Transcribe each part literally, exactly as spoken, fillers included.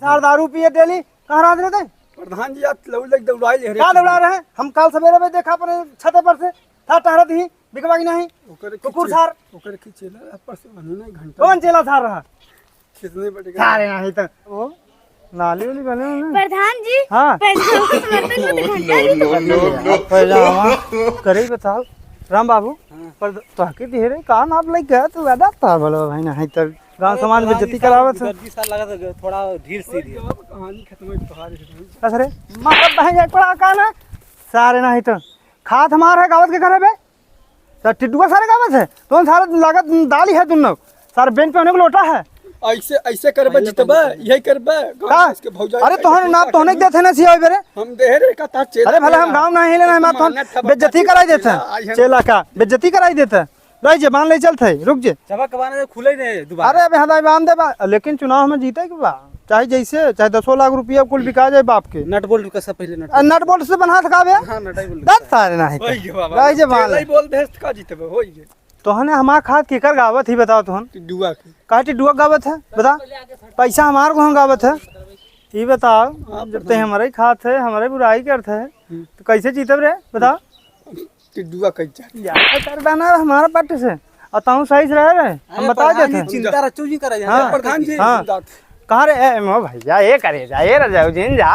सार दारू पिए डेली, कहाँ रहत रहे ते? प्रधान जी, आज लौड़ लग दौड़ाई ले रहे का थे। दौड़ा रहे? हम काल सवेरे में देखा अपने छते पर से, था टहरत ही, बिकवा कि नहीं? ओकर की कुकुर चेला, सार। ओकर की चेला रहा, परसों वहीं नहीं घंटा। कौन चेला सार रहा? कितने बटे का? सारे नहीं तो। ओ, नाली वाली बने हो ना? प्रधान जी, हाँ। पैसा वापस मत दे, तो घंटा भी तो नो, नो, पैजामा, करे ही बताओ। राम बाबू, हाँ। पर तोहके ढेरे का नाप लग गया, तू ज्यादा था बोलो भाई, नहीं तो गाँव अरे समाज में प्रधान जी, बेइज्जती करावत है। दर्जी सार लगा था, थोड़ा ढील सी दिया। कहानी खत्म है, तुम्हारी खत्म है। बस रे, मार बहन एक पड़ा का ना, सारे नहीं तो खात हमार है, गावत के करे बे। तो टिड्डुआ सारे गावत है, तो सारे लागत दाली है तुम लोग, सारे बेंच पे होने को लोटा है। ऐसे, ऐसे करबे पहले जितबे, बंद कर। यही करबे, गाँव का? के भौजाई अरे तोहन ना, तोहने के देते ना सिया बेरे। हम दे रे का ता चेला अरे भला हम तेरा। गाँव ना हिले ना, हम मानत तोहन था, बेइज्जती बच्चा कराई देते चेला, आज हैं। हम चेला का, बेइज्जती कराई देते। रह जे, बांध ले चलत है, रुक जे। चबा के बांध दे, खुले ही नहीं दोबारा। अरे अबे हदाई बांध दे बा, लेकिन चुनाव में जीते के बा, चाहे जैसे, चाहे दसो लाख रुपया कुल बिका जाए बाप के। नट बोल्ट का सब पहले नट आ, नट बोल्ट से बना था का बे? हाँ, नट बोल्ट दस का। सारे नहीं वही के बाबा। रह जे बांध चेला ले। ही बोल दे, का जीतबे, वही के। तोहने हमार खात केकर गावत ही बताओ तोहन? टिड्डुआ के। का टिड्डुआ गावत है? बता। पैसा हमार को हम गावत है? ई बताओ, हाँ, जब ते प्रधान। हमारे खात है, हमारे बुराई करत है, हम्म। तो कैसे जीतब रे? बताओ। टिड्डुआ कैसे? यार, कर बना हमारा पट्ट से। और तहूँ सही से रहे रे। हम अरे बता प्रधान देते जी, हैं। चिंता रचो जी करे हाँ। प्रधान जी, हाँ। बात। कहाँ रे? ए, मोर भैया, ए करे जा, ए रजाऊ जिन जा।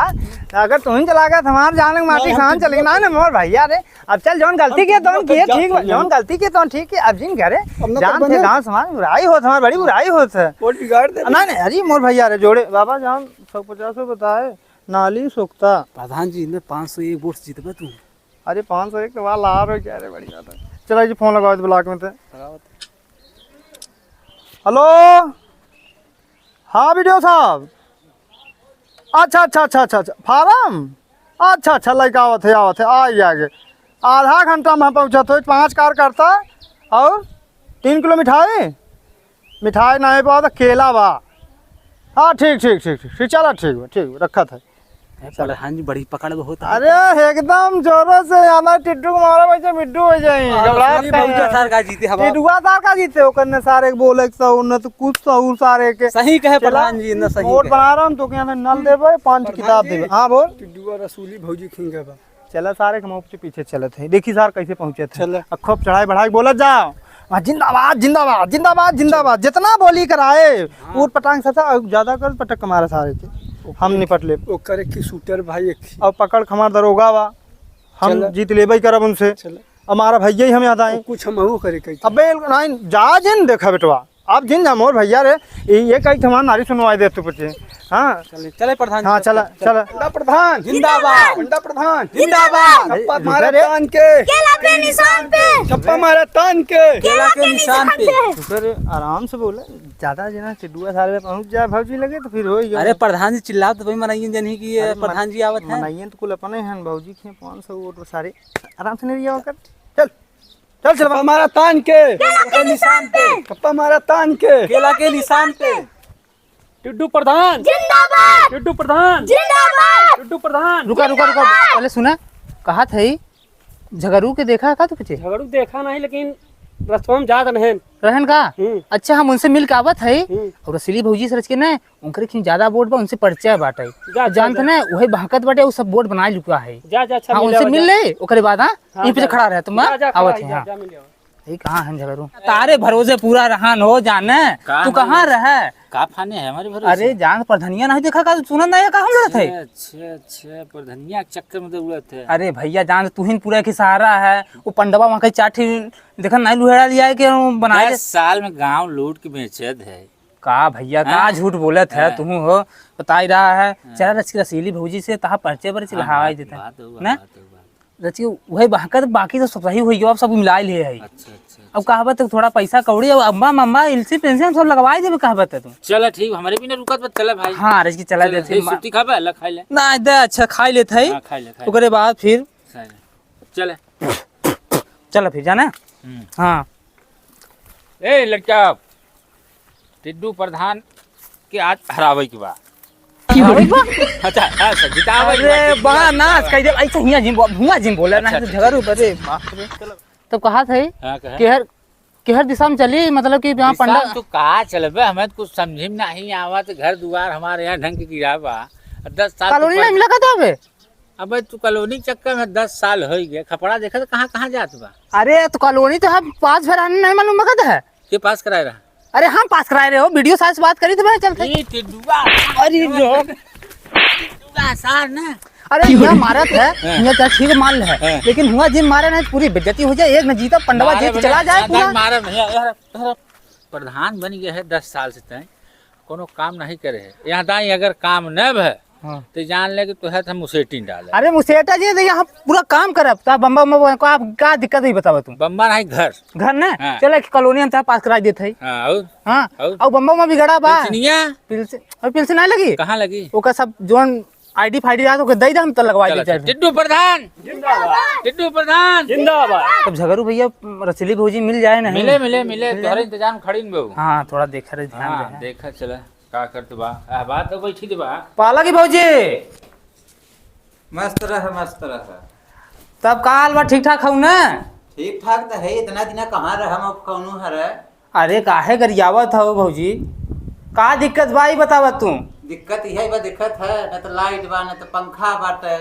अगर तुहिन चला गया, तो हमार जान के माटी हाँ, हम सान तो चलेगी ना, ना, मोर भैया रे। अब चल, जौन गलती हम किए, तो तौन किए, जा ठीक बा, सकते हैं। जौन गलती किए, तौन ठीक किए, अब जिन करे, अब ना जान कर से बने। गाँव समाज बुराई होत, हमार बड़ी बुराई होत है। वोट बिगाड़ दे। नहीं, नहीं, अरे मोर भैया रे, जोड़े, बाबा जान, सौ पचास बताए, नाली सोखता। प्रधान जी, इनमें पाँच सौ एक वोट से जीतबे तू। अरे पाँच सौ एक तो वाला आ रहा है क्या रे, बड़ी बात है। चला जी, फोन लगाओ इस ब्लॉक में ते। लगाओ। हेलो, हाँ बीडीओ साहब। अच्छा, अच्छा, अच्छा, अच्छा, अच्छा, फार्म? अच्छा, अच्छा, लइका आवत है, आवत है, आ ही आगे। आधा घंटा में पहुँचत हो, पाँच कार्यकर्ता और तीन किलो मिठाई। मिठाई नहीं बा, तो केला बा। हाँ, ठीक, ठीक, ठीक, ठीक, ठीक, चला, ठीक बा, ठीक बा, रखत है। ए, प्रधान जी, बड़ी पकड़ में होत है। अरे, एकदम जोरों से आना, टिड्डू को मारा, वैसे मिड्डू हो जाए। हाँ, घबरात सही नहीं भौजी है। सार का जीते हमार। टिड्डुआ सार का जीते, ओकर ने सारे के बोले के सहूर, न तो कुछ सहूर सारे के। सही कहे चला, प्रधान जी, न सही वोट कहे। बना रहा हूँ, तो क्या नल देबे, पाँच प्रधान किताब जी, देबे। हाँ, बोल। टिड्डुआ रसूली भौजी खिंगे बा। चला सारे के मुँह के पीछे चलत है। देखी सार कैसे पहुँचत है। चला। अब खूब चढ़ाई बढ़ाई बोलत जाओ। हाँ, जिंदाबाद, जिंदाबाद, जिंदाबाद, जिंदाबाद। जितना बोली कराए, हाँ। ऊट पटांग सता, और ज्यादा कर पटक के मारा सारे के। हम निपट ले। ओकरे की शूटर भाई एक ही। और पकड़ के हमार दरोगा बा। हम चला। जीत लेबे करब उनसे। चला। हमारा भैया ही हम याद आए। कुछ हम हो करे कही। अबे, नहीं, जा जिन देखा बेटवा। अब जिन जा मोर भैया रे, ये, ये कही हमार नारी सुनवाई दे तू पूछे। हाँ। चले, चले प्रधान जी, हाँ, चला, चले। चला। पंडा प्रधान। जिंदाबाद। पंडा प्रधान। जिंदाबाद। अरे, छप्पा रुक मारे रे। तान के। केला के निशान पे। छप्पा मारे तान के। केला के निशान पे। रुक रे, आराम से बोले, ज्यादा जना चिडुआ सारे पहुँच जाए भौजी लगे तो फिर हो ही गया। अरे प्रधान जी चिल्लाओ तो वही मनाइए जन ही कि ये अरे प्रधान जी आवत है। मनाइए तो कुल अपने हैं, भौजी के पाँच सौ वोट सारे। आराम से नहीं रिया होकर। चल। चल, चल, छप्पा मारा तान के। केला के निशान पे। छप्पा मारा तान के। केला के निशान पे। टिड्डू प्रधान। जिंदाबाद। टिड्डू प्रधान। जिंदाबाद। टिड्डू प्रधान। रुका, रुका, रुका। जिंदाबाद। पहले सुना, कहा था ही, झगड़ू के देखा का तू पीछे? झगड़ू देखा नहीं, लेकिन रस्तवा में जात रहेन। रहेन का? हम्म। अच्छा, हम उनसे मिल के आवत है। हम्म। और रसीली भौजी से रच के ना, उनकरे खिन ज्यादा वोट बा, उनसे परिचय बाटे। जा, तो जानत जा। ना, उहे बहकत बाटे, उ सब वोट बनाए लुका है। जा, जा, अच्छा, हाँ, मिल उनसे आवा, मिल जा। ले, ओकरे बाद, हाँ, हाँ, यहीं पे जा। खड़ा रहे, तुम जा, जा, खड़ा आवत ही, है, जा, हाँ। जा, मिल आवा। ये कहाँ है झगड़ू? तारे भरोसे पूरा रहान हो जाने, का तू कहाँ हमारे रहे? का फाने है हमारे भरोसे? अरे, जान प्रधनिया नहीं देखा का, तू सुनत नहीं है, कहाँ लड़त है? अच्छा, अच्छा, अच्छा, प्रधनिया के चक्कर में तो उड़त है। अरे भैया, जान तू ही पूरा के सहारा है, वो पंडवा वहाँ के चाठी देखा नहीं लुहेड़ा लिया है कि वो बनाए दस साल में गाँव लूट के बेचत है। का भैया, का हाँ? झूठ बोलत है हाँ। तू हो, बताई रहा है। हाँ। चला रच के रसीली भौजी से तहा परिचय परिचय हाँ, बहावाई बात, देता। बात होगा, ना? बात होगा। रच के वही बहकत, बाकी तो सब सही होई गयो, अब सब मिलाई ले है। अच्छा, अच्छा, अब अच्छा। कहबत तो थोड़ा पैसा कौड़ी, अब अम्मा, मम्मा, इलसी पेंशन सब लगवाई देबे कहबत है तू। चला ठीक, हमारे भी ना रुकत बा, चला भाई। हाँ, रच के चला चला, देते ये मा-, छुट्टी खाबे, अलग खाई ले। ना, दे, अच्छा, खाई लेत है। हाँ, खाई ले, खाई ले। ओकरे बाद फिर खाई ले। चले। चला फिर, जाना? हम्म। हाँ। ए, लड़का, टिड्डू प्रधान के आज हरावे के बा। हरावे के बा? अच्छा, हाँ, सर, जितावे के बा, अरे, टिड्डू बा, प्रधान। नाश कर दे, ऐसे हियाँ जिन बो-, हुआँ जिन बोला ना, अच्छा, अच्छा, झगड़ू, अच्छा। अरे, बाप रे। तब कहा था, हाँ, कहा। केहर, केहर दिशा में चली, मतलब कि यहाँ दिशा पंडा में तू का चलबे, हमें तो कुछ समझी में नहीं आवत। घर दुआर हमारे यहाँ ढंग के गिरा बा, दस साल कॉलोनी नहीं मिला का तो अबे? अबे तू कॉलोनी चक्कर में दस साल हो गए, खपड़ा देखत कहाँ कहाँ जात बा। अरे तो कॉलोनी तो हम पास भर आने नहीं मालूम बा का तो है। के पास कराए रहा? अरे हम पास कराए रहे हो, वीडियो साहब से बात करी तो मैं चलते। ई टिड्डुआ। अरे लो। टिड्डुआ सार ना। अरे हुआ मारत है, हाँ। हुआ क्या ठीक मान ले है, हाँ। लेकिन हुआ जिन मारे ना पूरी बेइज्जती हो जाए, एक न जीता पंडवा मारे जीत बने, चला जाए हाँ, पूरा। मारे भैया, यार, तोहरा प्रधान बन गए है दस साल से तय, कोनो काम नहीं करे है। यहाँ दाई अगर काम न भे, हाँ। तो जान ले कि तोहे हम मुसेटी डाले। अरे मुसेटा जी, तो यहाँ पूरा काम करब, तो बम्बा में को आप का दिक्कत है बतावा तू? बम्बा नहीं घर। घर ना? हाँ। चलो एक कॉलोनी हम तोहे पास करा देते हैं। हाँ, और? हाँ। और? और बम्बा में भी गड़ा बा। पिलसिनिया? पिलसि-, और पिलसि नहीं लगी? कहाँ लगी? ओकर सब जोन आईडी फाईडी रहा तो ओके दे दे, हम तो लगवा चलो, दे जाए। टिड्डू प्रधान। जिंदाबाद। टिड्डू प्रधान। जिंदाबाद। तब झगरू भैया रसीली भौजी मिल जाए नहीं? मिले, मिले, मिले, मिल तोहरे जाए। इंतजाम खड़ी में बहू। हाँ, थोड़ा देख रहे, ध्यान हाँ, रहे। देखा चला। का करत बा? आ, बात तो बैठी दे बा। पाला की भौजी। मस्त रह, मस्त रह। तब का हाल बा, ठीक ठाक हऊ ना? ठीक ठाक तो है, इतना दिना कहाँ रह, हम अब कौनो हरे? अरे काहे गरियावत हऊ भौजी? का दिक्कत बा ई बतावा तू। दिक्कत इहे बा, दिक्कत है, न तो लाइट बा, न तो पंखा बाटे,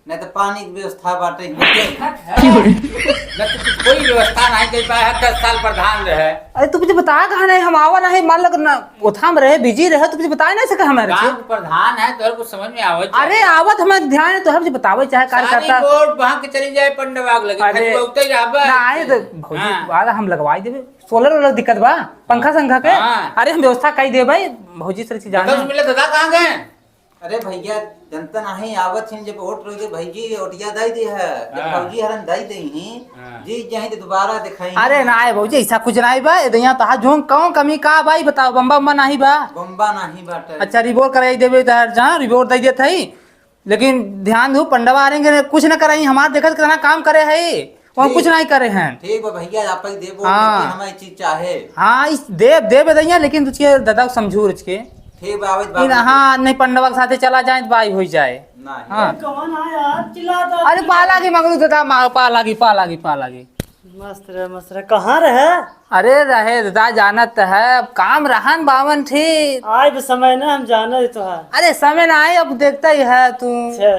न तो पानी की व्यवस्था बाटे। दिक्कत है। न तो कुछ कोई व्यवस्था नहीं कर पाया है, दस साल प्रधान रहे। अरे तू मुझे बता कहाँ नहीं, हम आवा नहीं, मान लो ना ओथा में रहे, बिजी रहे, तो कुछ बताए नहीं सके हमारे गाँव से। के प्रधान है, तोहर कुछ समझ में आवत चाहे। अरे आवत हमारे ध्यान है, तो हम जी बतावे चाहे सारी कार्यकर्ता। बोर्ड वहाँ के चली जाए, पंडवा के लगे, अरे, खाली बहुते ही रहबा। ना आए तो भौजी, हाँ। वाला हम लगवाई देबे, सोलर वाला दिक्कत बा, पंखा संखा के। हाँ। अरे हम व्यवस्था कई देबे, भौजी से चीज जाना। बताओ, मिले दादा कहाँ गए? अरे भैया, जनता नहीं आवत हिन, जब वोट रोजे भैजी ओटिया दई दी है, जब हाँ। भौजी हरन दई दी ही, हाँ। जीत जाही तो दोबारा दिखाई। अरे ना, ए भौजी, ऐसा कुछ नहीं बा। ए दैया तहा जोन कौन कमी का बा, ई बताओ, बम्बा उम्बा नहीं बा? बम्बा नहीं बाटे। अच्छा, रिबोर कराई देबे तहार, जहाँ रिबोर दई देत हई, लेकिन ध्यान दू, पंडवा आ रहेंगे, कुछ न कराई, हमार देखत कितना काम करे है, वहाँ ठीक। कुछ नहीं करे हैं। ठीक बा भैया, आप ही देबो, हाँ। लेकिन हमें ई चीज चाहे। हाँ, इस देब, देब ए दैया, लेकिन तुझके दादा को समझू रच के। ठीक बा, आवत इन, बाबू। हाँ, नहीं पंडवा के साथे चला जाए तो बाई हो जाए। नहीं। हाँ। कौन है यार, चिल्लाता अरे है? पाला की मगरू दादा, मा-, पाला की, पाला की, पाला की। मस्त रहे, मस्त रहे। कहाँ रहे? अरे रहे दादा, जानत है, अब काम रहन बावन ठीक। आए भी समय ना, हम जाने तो है। अरे समय ना आए, अब देखता ही है तू। अच्छा,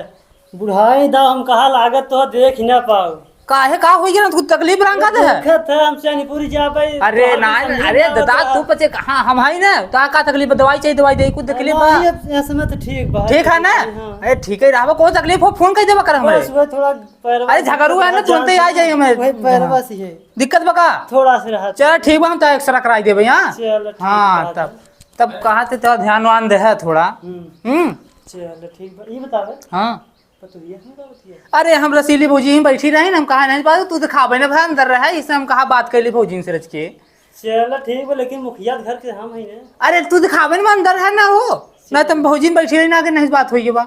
बुढ़ाई दा हम कहा लागत तो देख ही ना पाऊ। काहे, का होई गया? कुछ तकलीफ रंगा दे है? देखत है, हम चैनपुरी जाबे, अरे तो ना, हम अरे समझ दादा, आवत तू रहा। पचे कहाँ, हम हई ना, तो का तकलीफ बा? दवाई चाहिए, दवाई दे, कुछ तकलीफ बा? हाँ, ये, ये समय तो ठीक बा। ठीक है ना? हाँ। अरे ठीक है, रहबा, कोई तकलीफ हो, फोन कर देबा कर हमरे। बस वो थोड़ा पैरवा अरे झगड़ू है ना, तुरंते आ जाई हमें। वही पैरवा से है। दिक्कत बा का? थोड़ा सा रहा। चल ठीक बा, हम तो एक्सरे कराई देबे, हाँ? चल, ठीक हाँ, बा। तब, तब कहा थे तो ध्यान वान दे है थोड़ा। हम्म। हम्म? चल, ठीक बा। ये बतावे। हाँ। पतोहिया से का बतिया? अरे हम रसीली भौजी ही बैठी रही ना, हम कहा नहीं बात, तू दिखावे ना भाई अंदर रहे, इसे हम कहा बात कर ली भौजी से रच के। चल, ठीक बा, लेकिन मुखिया घर के हम ही ना। अरे तू दिखावे ना अंदर है ना हो, ना तुम भौजी में बैठी रही ना, आगे नहीं बात होई बा।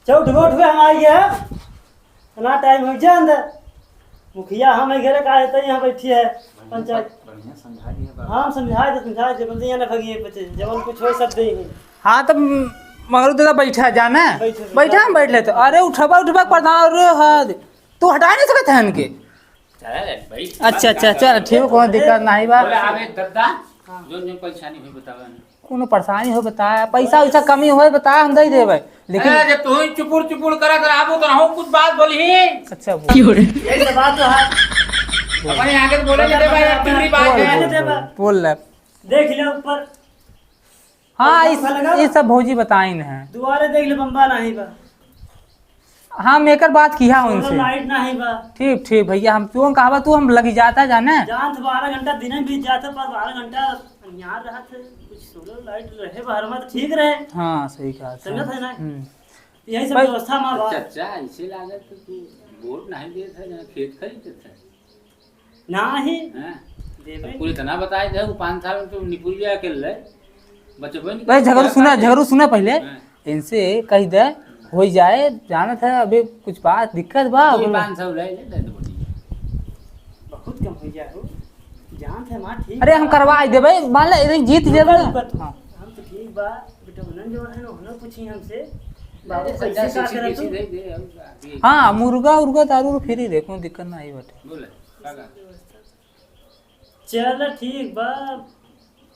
चल उठबे, उठबे, हम आई है। इतना टाइम हो जा अंदर। मुखिया हम ही घरे का है, तो यहाँ बैठी है पंचायत। बढ़िया समझा दिया बाबा। हाँ, समझा दे, समझा दे, बोलते यहाँ ना भगिए बच्चे, जवन कुछ हो सब दे ही। हाँ, तो मगरू दादा बैठा जा ना। बैठो, बैठा, हम बैठ लेते। अरे उठबा, उठबा, प्रधान, अरे हद। तू हटा नहीं सकत है इनके। चल, बैठ। अच्छा, अच्छा, चल, ठीक, कोनो दिक्कत नहीं बा। बोले, आवे दादा, हाँ। जोन, जोन परेशानी हुई बतावे ना। कोनो परेशानी हो बताया, पैसा वैसा कमी होए बताया, हम दे देबे। लेकिन अरे, जब तू ही चुपुर चुपुर करत रहबो तो हम कुछ बात बोली। अच्छा, बोल। यही तो बात तो है। अपने आगे तो बोले नहीं दे भाई, यार, टुरी बात बोल, है। बोल, बोल, बोल। बोल ले। देख ले ऊपर। हाँ, बम्बा इस, लगा बा? ये सब भौजी बताइन है। दुआरे देख ले, बम्बा नहीं बा। हम एकर बात किया सोलर उनसे। लाइट नहीं बा। ठीक, ठीक भैया, हम क्यों कहबा तू, हम लगी जाता जाने। जान तो बारह घंटा दिन में बीत जाता, पर बारह घंटा अन्हार रहत है, कुछ सोलर लाइट रहे बाहर में तो ठीक रहे। हाँ, सही कहा, समझत है ना? हम्म। यही सब भाई व्यवस्था में बा। अच्छा, अच्छा, ऐसे लागत तो तू वोट नहीं देत है, ना खेत खरीदत है। नाही। हाँ। देबे। तो कुल इतना बताए दे, वो पाँच साल में तो निपुरिया के ले, बचबे नहीं भाई, करता। झगड़ू सुना, झगड़ू सुना पहले। हाँ। इनसे कह दे, हो जाए, जानत है, अभी कुछ बात, दिक्कत बा, दो बोलो। पाँच सौ ले, ले, ले, दो बोली। बहुत कम हो गया हो। जानत है, माँ, ठीक अरे, हम बा। करवा देबे, मान ले, इधर जीत रुको, जेबे। रुको तू। हाँ। हम तो ठीक बा, बेटा, उन्हन जो है ना, उन्हन पूछी हमसे, बाबू, अरे, कैसे सच्चा का सीसी करत पीसी तू? दे दे, हम आगे। हाँ, मुर्गा उर्गा दारू फ्री रहे, कोनो दिक्कत ना आई बाटे। बोले, का, का? चल ठीक बा।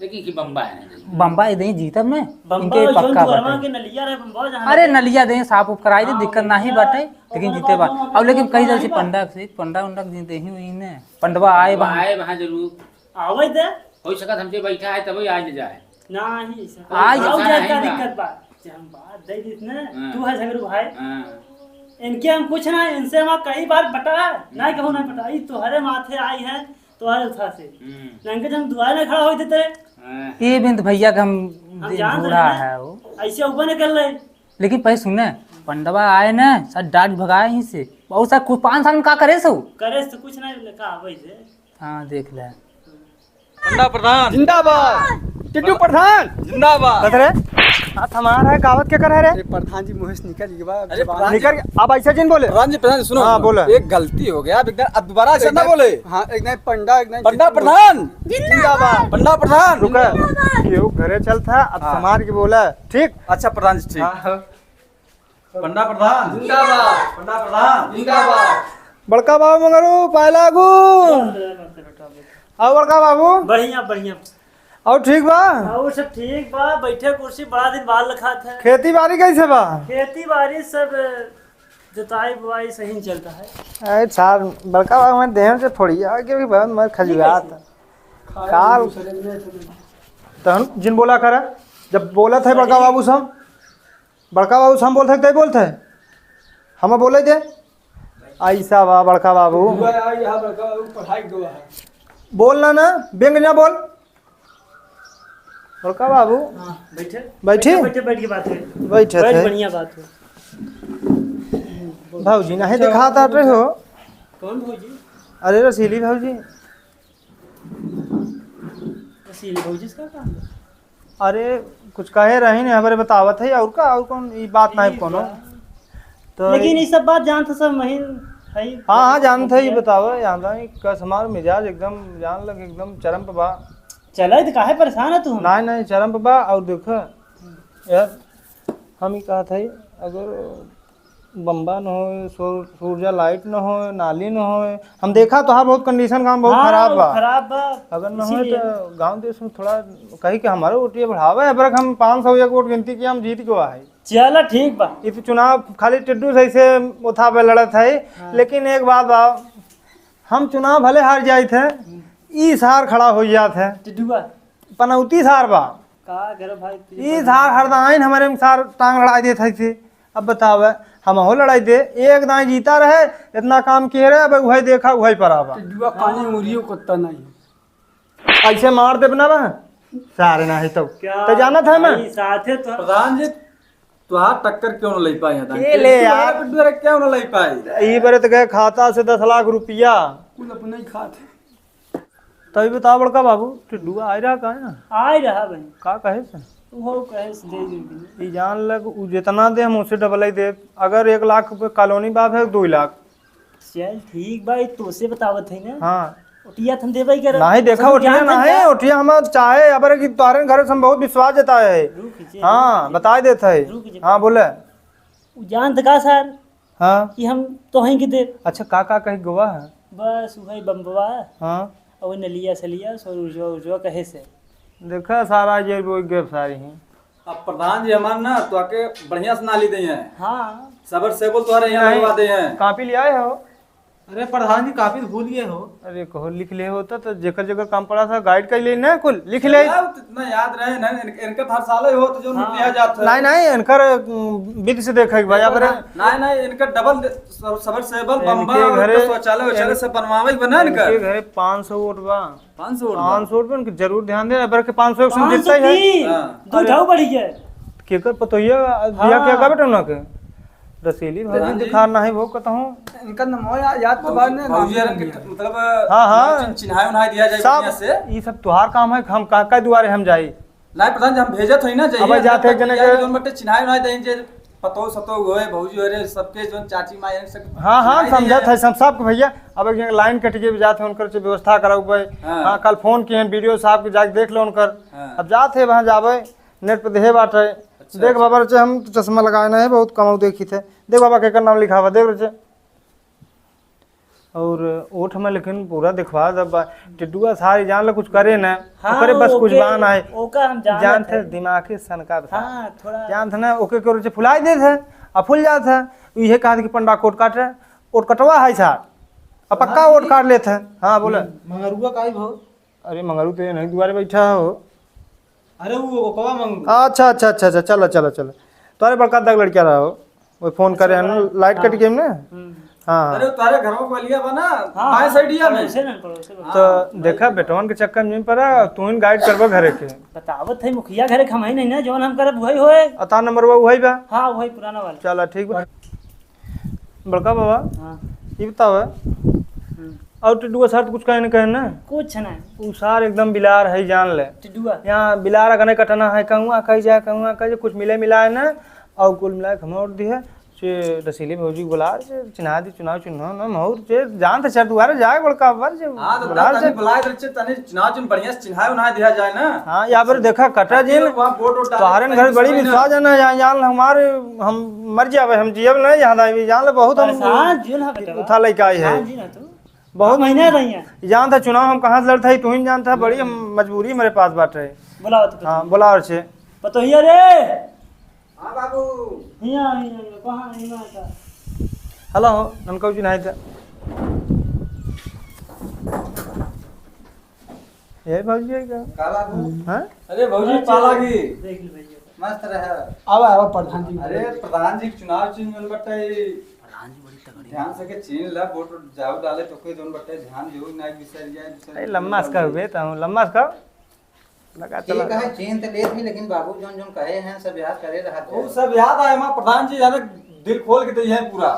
लेकिन कि बम्बा है ना। बम्बा ही देई, जीतब ने। बम्बा इनके जौन पक्का दुआरवा बाटे। के नलिया रहे, बम्बा जहाँ अरे रहे। नलिया देई, साफ उफ कराई दे, हाँ, दिक्कत नाही हाँ। बाटे, लेकिन ओकर जीते बाद बा। हम और लेकिन कहीं नहीं जैसे बा। पंडा से, पंडा उंडा के देही हुई ने, पंडवा आए बा। आए वहाँ जरूर। आवे दे। हो सकत हमसे बैठा है तभी आज जाए। नाही, सर। आज आउ जाए नहीं का बा। दिक्कत बा? जे हम बात दे दीत ने, हाँ। तू है झगड़ू भाई। हाँ। इनके हम कुछ ना, इनसे हम कई बार बटा, नहीं कहूँ नहीं बटा, ई तोहरे माथे आई है, तोहरे उठा से। हम्म। ना इनके हम दुआरे ना खड़ा हो देते। हाँ। ये बिंद भैया के हम हम दे-, जानत बूढ़ा रहे ना। है वो। ऐसे ऊपर निकल रहे। लेकिन पहले सुने, पंडवा आए ना, सब डांट भगाए यहीं से। बहुत सा कुछ पाँच साल में का करे सो? करे से कुछ नहीं, का वही से। हाँ, देख ले। पंडा प्रधान। जिंदाबाद। टिट्टू प्रधान। जिंदाबाद। कत रे? हाथ हमार है, गावत के कर है रे? अरे प्रधान जी, मुँह से निकल गया बा, अरे जबान प्रधान जी। निकल गया। अब ऐसे जिन बोले। प्रधान जी, प्रधान जी, सुनो, हाँ, सुनो। बोले। एक गलती हो गया, अब एक दिन, अब दोबारा ऐसा एक ना दिन, बोले। हाँ, एक दिन पंडा, एक दिन पंडा टिट्टू। प्रधान। जिंदाबाद। पंडा प्रधान। रुका। जिंदाबाद। केहू घरे चलत है, अब हाँ। संभार के बोला, ठीक? अच्छा प्रधान जी, ठीक। हाँ। पंडा प्रधान जिंदाबाद। पंडा प्रधान जिंदाबाद। बड़का बाबू मंगरू, पाए लागू। आओ बड़का बाबू। बढ़िया, बढ़िया। और ठीक बा? और सब ठीक बा, बैठे कुर्सी, बड़ा दिन बाद लखात है। खेती बाड़ी कैसे बा? खेती बाड़ी सब जोताई बुआई सही चलता है। अरे सार, बड़का बाबू, मैं देह से थोड़ी आ, क्योंकि बहुत मैं खजुआत। ठीक है। काल तहन जिन बोला करा, जब बोलत है बड़का बाबू सब, बड़का बाबू से हम बोलत है, तै बोलत है? हम बोले दे। ऐसा बा बड़का बाबू। दुआ यार, यहाँ बड़का बाबू पढ़ाई के दुआ है। बोल ना, ना, व्यंग ना बोल। बड़का बाबू। हाँ, बैठे। बैठे? बैठे, बैठ के बात है। बैठे बैठ, थे। बढ़िया बात है। भौजी, नहीं दिखात आटे हो। कौन भौजी? अरे रसीली भौजी। रसीली भौजी से का काम बा? अरे, कुछ कहे रही ने, हमरे बतावत है, और का, और कौन, ई बात नहीं ठीक कोनो। बा। तो लेकिन ई सब बात जानत सब महीन है। हाँ, हाँ, जानत है, ई बतावा, जानत है, कस हमार मिजाज एकदम, जान लग, एकदम चरम पे बा। चला, तो काहे परेशान है तू? नहीं, नहीं, चरम पे बा, और देखो, यार, हम ई कहत है, अगर बम्बा न होए, सौर, ऊर्जा लाइट न होए, नाली न होए। हम देखा तोहार बहुत condition गाँव बहुत हाँ, खराब बा। खराब बा। अगर न होए इसीलिए। तो गाँव देश में थोड़ा कही कि हमारे वोटिया बढ़ावे है, पर हम पाँच सौ एक वोट गिनती किया, हम जीत गवा है। चला ठीक बा। ये तो चुनाव खाली टिड्डू से ऐसे उठा पे लड़त है, हाँ। लेकिन एक बात बा, हम चुनाव भले हार जाइत है, हम्म। ई सार खड़ा हो जात है। टिड्डुआ। पनौती सार बा। का करो भाई, तुझे ई पता सार नहीं। हरदाइन हमरे में सार टांग लड़ाई देत है से। अब बतावे, हम हो लड़ाई दे, एक दाई जीता रहे, इतना काम किए रहे, अब वही देखा, वही पर आवा। टिड्डुआ पानी उंगलियों कुत्ता नहीं है। ऐसे मार देब ना बा, सारे ना है तो। क्या तो जानत है मैं? भाई, साथे तो प्रधान जी, तुहार टक्कर क्यों न ले पाए हैं? के ले यार। टिड्डुआ क्यों न ले पाए? ई बरे तो गए खाता से दस लाख रुपया। कुल अपने ही खाते। तभी बताओ बड़का बाबू, टिड्डुआ आए रहा का है ना? आए रहा भाई। का कहे से? वो कहे से दे दे बिना। ई जान लग, उ जितना दे हम उसे डबल ही दे। अगर एक लाख रुपये कॉलोनी बाप है, दो लाख। चल ठीक बा, ई तोसे बतावत है ना। हाँ। उटिया त हम देबे ही करब। नहीं देखा, तू उटिया जानत ना है, है, का? उटिया हम चाहे, अबर की तोहरे घर से हम बहुत विश्वास जताए है। रुक जे, हाँ, रुक जे। बताए देत है। रुक जे। हाँ, बोले। उ जानत का सर? हाँ। कि हम तोहई के देब। अच्छा, का, का कहे गोवा है? बस उहई बम्बवा। हाँ। और नलिया सलिया, सौर ऊर्जा, ऊर्जा कहे से। देखा, सारा ये वो गैप सारी हैं। अब प्रधान जी हमार ना, तो आके बढ़िया से नाली दे हैं। हाँ। सबर से बोल, तुम्हारे यहाँ नहीं, लगवा दे हैं। कॉपी ले आए हो? अरे प्रधान जी, कॉपी भूल गए हो। अरे कहो, लिख ले होता तो जेकर जेकर काम पड़ा था, गाइड कर ले ना, कुल लिख ले। चला, इतना याद रहे ना, इन-, इनके तो हर साल ही हो, तो जो हाँ। लिया जाता है। नहीं, नहीं, इनकर, उम, विधि से देखे के भाई, पेपर पर ना, नहीं, नहीं, इनका डबल दे, स-, सबर से बोल, इनके बम्बा, घरे, शौचालय, वौचालय इन-, सब बनवावे के बना इनका। इनके घरे पाँच सौ वोट बा। पाँच सौ वोट बा। पाँच सौ वोट में जरूर ध्यान दे, अबर के पाँच सौ एक सौ जीतता ही है। पाँच सौ तीन, हाँ। दो अरे। ढाऊ बढ़ गया। केकर पतोहिया, बिया हाँ। के का बेटा उनके? रसीली भौजी प्रधान जी। दिखा नहीं वो कहता हूँ। इनका नमो या-, याद तो बाद में भौजी नाम यार लिया। इनके मतलब हाँ, हाँ। चिन-, चिन्हाई उन्हाई दिया जाए सब, बढ़िया से। ई सब तुहार काम है, हम का, का दुआरे हम जाई? नहीं प्रधान जी, हम भेजत होई ना, जाइए अब हम जाते तक एक जने जाइए, के जोन बटे चिन्हाई उन्हाई दें जे पतोह सतोह होए, भौजी होए रे, सबके जोन चाची माई है, सब हाँ, हाँ, चिन्हाई समझत दें। है, सब, सबके भैया। अब एक जने लाइन कट के भी जाते हैं, उनकर से व्यवस्था कराओ भाई। हाँ। हाँ, कल फोन किए हैं, वीडियो साहब के जाके देख लो उनकर। हाँ। अब जाते हैं वहाँ जाबे, नेट पे देहे बाटे। अच्छा, देख अच्छा। बाबा, रचे हम तो चश्मा लगाए ना है, बहुत कम देखी थे। देख बाबा, केकर नाम लिखा हुआ, देख रचे। और ओठ में लेकिन पूरा दिखवा दे बा। टिड्डुआ सारी जान ले कुछ करे ना। हाँ, ओकरे बस कुछ ओके, बान आए। ओका हम जानत जानत है, है। दिमाग के सनका बता। हाँ, थोड़ा जानत है ना, ओके के रोचे फुलाई देत है, आ फूल जात है। इहे कहत कि पंडा कोट काट रहे, ओट कटवा है सार। आ पक्का हाँ, ओट काट लेत है। हाँ, बोले। हम्म, मंगरुआ का ही भाव? अरे, मंगरू तो ये नहीं दुआरे बैठा हो। अरे, वो ओकवा मंगरू। अच्छा, अच्छा, अच्छा, अच्छा, चलो, चलो, चलो। तोरे बड़का दग लड़किया रहा हो, वो फोन करे हन, लाइट कट गई ना। हम्म। हाँ, हाँ। अरे, तारे घर में बलिया बना, हाँ, बाएं हाँ, साइडिया में। पड़ोसे में, पड़ोसे में। तो हाँ, देखा, बेटवन के चक्कर में पड़ा, तू ही गाइड करबा घरे के। बतावत है, मुखिया घरे के हम ही नहीं ना, जौन हम करब वही होए। अता नंबर वो वही बा। हाँ, वही पुराना वाला। चला, ठीक बा। बड़का बाबा, हाँ। ई बतावा, हम्म। और टिड्डुआ सार तो कुछ कहे न कहे ना? कुछ नहीं। उ सार एकदम बिलार है, जान ले। टिड्डुआ? यहाँ बिलार अगने कटना है, कहूँ कही जाए, कहूँ कही जाए, कुछ मिले मिलाए ना, और कुल मिलाए के हम और दिए, से रसीली भौजी के बुला, से चिन्हा दी, चुनाव चिन्ह ना, महूर से जान तो चर दुआरे जाए बड़का बाबा, से हाँ, तो बुला तब से। तनी बुलाए तो अच्छे, तनी चुनाव चिन्ह बढ़िया से चिन्हाए उन्हाए दिया जाए ना। हाँ, या फिर देखा, कटा जी, वहाँ वोट वोट डाले, तोहरे तनी घर बड़ी कुछ विश्वास है ना, यहाँ जान हमारे हम मर जावे, हम जियब नहीं, यहाँ आवे, जान ले, बहुत हम परेशान जिन है बेटवा। उठा लेके आई है। परेशान जिन है तू। बहुत हम महीने रही हैं। जानता चुनाव हम कहाँ से लड़ता है, तू ही जानता है, बड़ी हम मजबूरी मेरे पास बात है। बुलाओ तो हाँ, बुलाओ और से। पतोहिया रे। हाँ बाबू। हिया, हिया, हिया, कहाँ, हिया का? हेलो, ननकऊ जी नहीं था। यही भौजी है क्या? का बाबू? हाँ? अरे भौजी, पाला की। देख ले भैया। मस्त रहे। आवा, आवा, प्रधान जी। अरे, प्रधान जी, चुनाव चिन्ह जोन बटे। प्रधान जी बड़ी तगड़ी। ध्यान से के चिन्ह ला, वोट जाओ डाले तो कोई जोन बटे, ध्यान दियो, ना बिसर जाए, बिसर अरे, जाए। लम्बा से कहबे, तो लम्बा से कह। लगा ठीक चला। है, चिन्ह तो लेत ही, लेकिन बाबू जोन जोन कहे हैं, सब याद करे रहा वो थे। सब याद आए, हमार प्रधान जी जाने दिल खोल के दे हैं पूरा।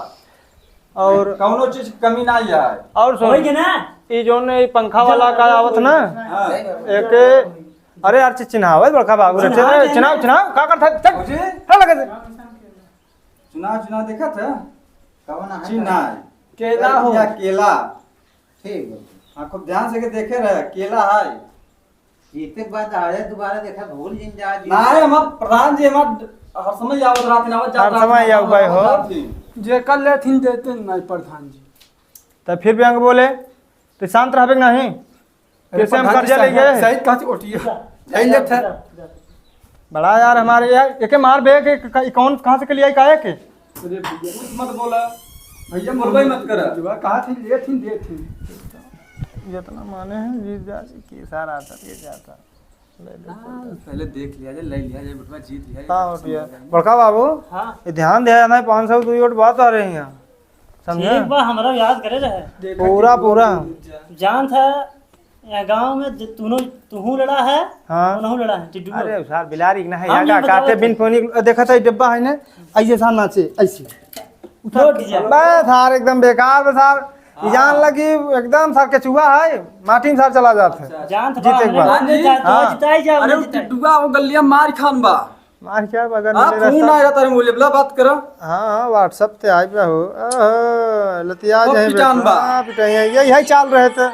और कौनो चीज की कमी ना आया है। और सुन, होई के ना? ई जोन ई पंखा वाला का आवत ना, हाँ। एक, अरे यार, चि-, चिन्हावत बड़का बाबू रे, चिन्हावत चिन्हाव, है। चिन्हाव, चिन्हाव, का करत है? चल, भौजी। चल लगे से। चुनाव, चुनाव देखत है? कौन है? चिन्ह है। केला हो। या केला। ठीक है। हाँ, खूब ध्यान से के देखे रहे, केला है। एक एक बार आए, दोबारा देखा, भूल जिन जा जी। नाहीं, हमार प्रधान जी हमार हर समय आवत रहत, आवत जात हर रहत, समय आवत आवत भाई हो। रहत। जेकर लेथिन देते नहीं प्रधान जी। तो फिर भी अंग बोले, तो शांत रहबे कि नहीं? अरे कैसे हम प्रधान जी, कर्जा सही, लेंगे? सही कहा, ओटिया। सही लेत है। बड़ा यार हमारे यार, एके मार बे, के क-, कौन कहाँ से के लिए आई, काहे के? अरे भैया, कुछ मत बोला। भैया, बोलबे मत करा। जो कहा थी, ले थी, दे थी। जितना माने हैं, जीत जा, के सारा आता, के जाता। ले, ले, हाँ, ले। पहले देख लिया जाए, ले लिया जाए, बेटवा, जीत लिया जाए, हाँ, सब भैया। हो जाएगा। बड़का बाबू, हाँ। ये ध्यान दिया जाना है, पाँच सौ दुई वोट बहुत आ रहे हैं यहाँ। समझे? ठीक बा, हमरा याद करे रहे। देखा पूरा, कि पूरा। जान था, या गाँव में ज-, तूनो, तूहू लड़ा है, हाँ। उनहू लड़ा है, टिड्डू। अरे सार, बिलारी के ना है, हम यहाँ नहीं का बतावत काटे है। बिन फोनी, देखा था, ये डिब्बा है ना, ऐसे सार नाचे, ऐसे। उठा, लोट जा। बस सार, एकदम बेकार बा सार। ई जान हाँ। लगी, एकदम सार केचुआ है, माटी में सार चला जात है। अच्छा। जान था जीते के बाद। हमरे हाँ। जान तो जिताई जा, अरे, हमरे वो जिताई। टिड्डुआ वो गलिया मार खान बा। मार क्या बगल हाँ, में फोन रास्ता? आया तारे मुझे, बला बात करो। हाँ, हाँ, WhatsApp ते आइब हो। ओहो, लतिया बहुत जाए पिटान बेटा। बा। हाँ, पिटाई है। यही है चाल रहे थे।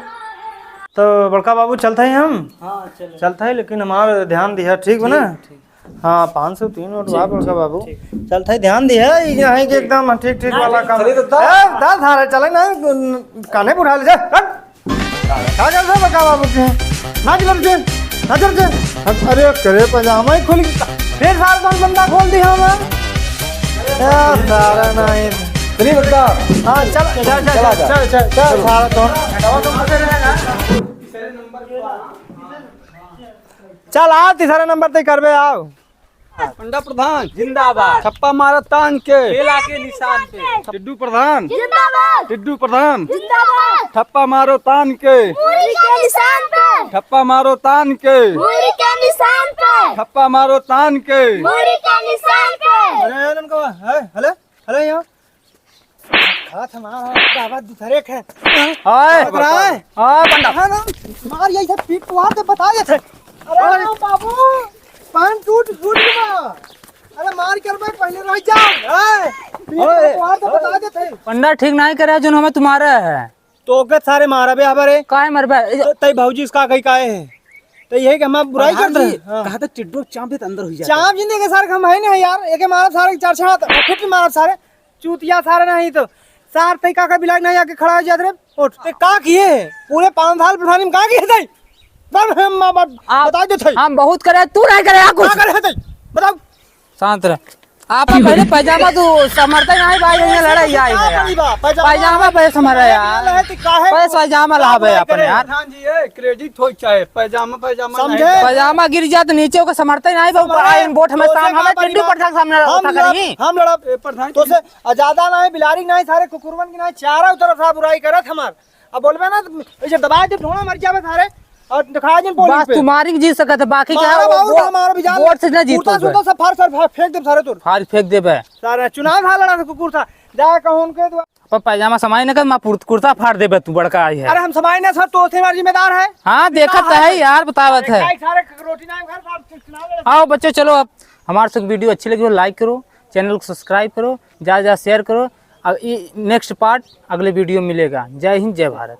तो बड़का बाबू चलते हैं हम। हाँ, चलो। चलते हैं, लेकिन हमारा ध्यान दिया, ठीक बा ना? ठीक, ठीक। हाँ, पाँच सौ तीन वोट बा ठीक, बड़का ठीक, बाबू। ठीक। चलते हैं, ध्यान दिया, ये यहाँ के एकदम ठीक, ठीक हाँ, वाला ठीक, काम। चलिए तो दा। ए, दा, सारे चले ना, कान्हे पे उठा ले जा, हट। का कर दे बड़का बाबू के? ना चल रे, ना चल रे। अरे, करे पजामा ही खुल गया। फिर साल कौन बंदा खोल दिया हमें? ए, सारा नहीं। चलिए बड़का। हाँ, चल, चल, चल, चला जा। चल, चल, चल, चलो। सारा तो। चल, आओ, तीसरे नंबर पे आओ। पंडा प्रधान जिंदाबाद। ठप्पा मारो तान के। केला के निशान पे। टिड्डू प्रधान जिंदाबाद। टिड्डू प्रधान जिंदाबाद। ठप्पा मारो तान के। मूरी के निशान पे। ठप्पा मारो तान के। मूरी के निशान पे। ठप्पा मारो तान के। मूरी के निशान पे। अरे, अरे, अरे, यहाँ। हाथ हमारा, बाबा दूसरे के। हाय। पकड़ा है। हाँ, पंडा। हाँ ना, मार यही से पीठ पुआर दे, बता देते। अरे अरे। बाबू, पान टूट फूट गया। अरे मार कर भाई, पहले रह जा। हाय। पीठ ओए। पुआर दे, बता देते। पंडा ठीक नहीं करे, जो हमें तुम्हारा है। तो ओके सारे मारा बे हमारे। काहे मरबे? तो तई भौजी इसका कहीं काहे है? तो यही कि हम बुराई करते हैं। हाँ। कहा था टिड्डो चाँप दे तो अंदर हुई जाता। चाँप जिंदे के सारे हम है नहीं यार, एके मारब सारे चार छह हाथ, फिट मारब सारे। चूतिया सारे नहीं तो। सार तई का का बिलाग नहीं आके खड़ा हो जात रे। वोट। ते का किए है? पूरे पाँच साल प्रधानी में का किए थे? तब हम, हम आप, बता देते हैं। हम बहुत करे, तू नहीं करे, आ कुछ। का करे थे? बताओ। शांत रह। आप पहले पैजामा तू समरते नहीं भाई, ये लड़ाई आई है यार। पैजामा पैजामा पे समर है यार। पैजामा ला भाई अपन यार। प्रधान जी, ये credit हो चाहे पैजामा, पैजामा समझे? नहीं। पैजामा गिर जात नीचे, ओके समरते नहीं बाबू। समझे? आइन वोट हमें तो साम-, हमें टिंडू प्रधान सामने हम रखा लड़ब, करी। हम लड़ब। ए, प्रधान तो से, आ, ज्यादा नहीं, बिलारी नहीं, सारे कुकुरवन की नहीं, चारों तरफ से बुराई करत हमार। अब बोलबे ना, तो ऐसे दबाए दे, ढोंगा मर जावे सारे। और दिखाए जिन polling बस पे। तुम्हारी जीत सकत है, बाकी क्या मारा वो बाबू, वो हमारा भी जान वोट से ना जीत कुर्ता होगा। सूता सब फाड़, सब फाड़, फेंक दे सारे तोर। फाड़ फेंक देबे। सारे चुनाव था, लड़ा था कुकुर था, जा कहूँ उनके द्वारा। पर पैजामा समाई न कर, मैं पुर-, कुर्ता फाड़ देबे तू, बड़का आई है। अरे हम समाई ना सर, तो से हमारा जिम्मेदार है। हाँ, देखत है यार, बतावत है। सारे रोटी ना घर, साहब चुनाव लड़ा। आओ बच्चों, चलो अब हमारे सब video अच्छी लगी हो, like करो, channel को subscribe करो, ज़्यादा ज़्यादा share करो। अब ई next part अगले video में मिलेगा। जय हिंद, जय भारत।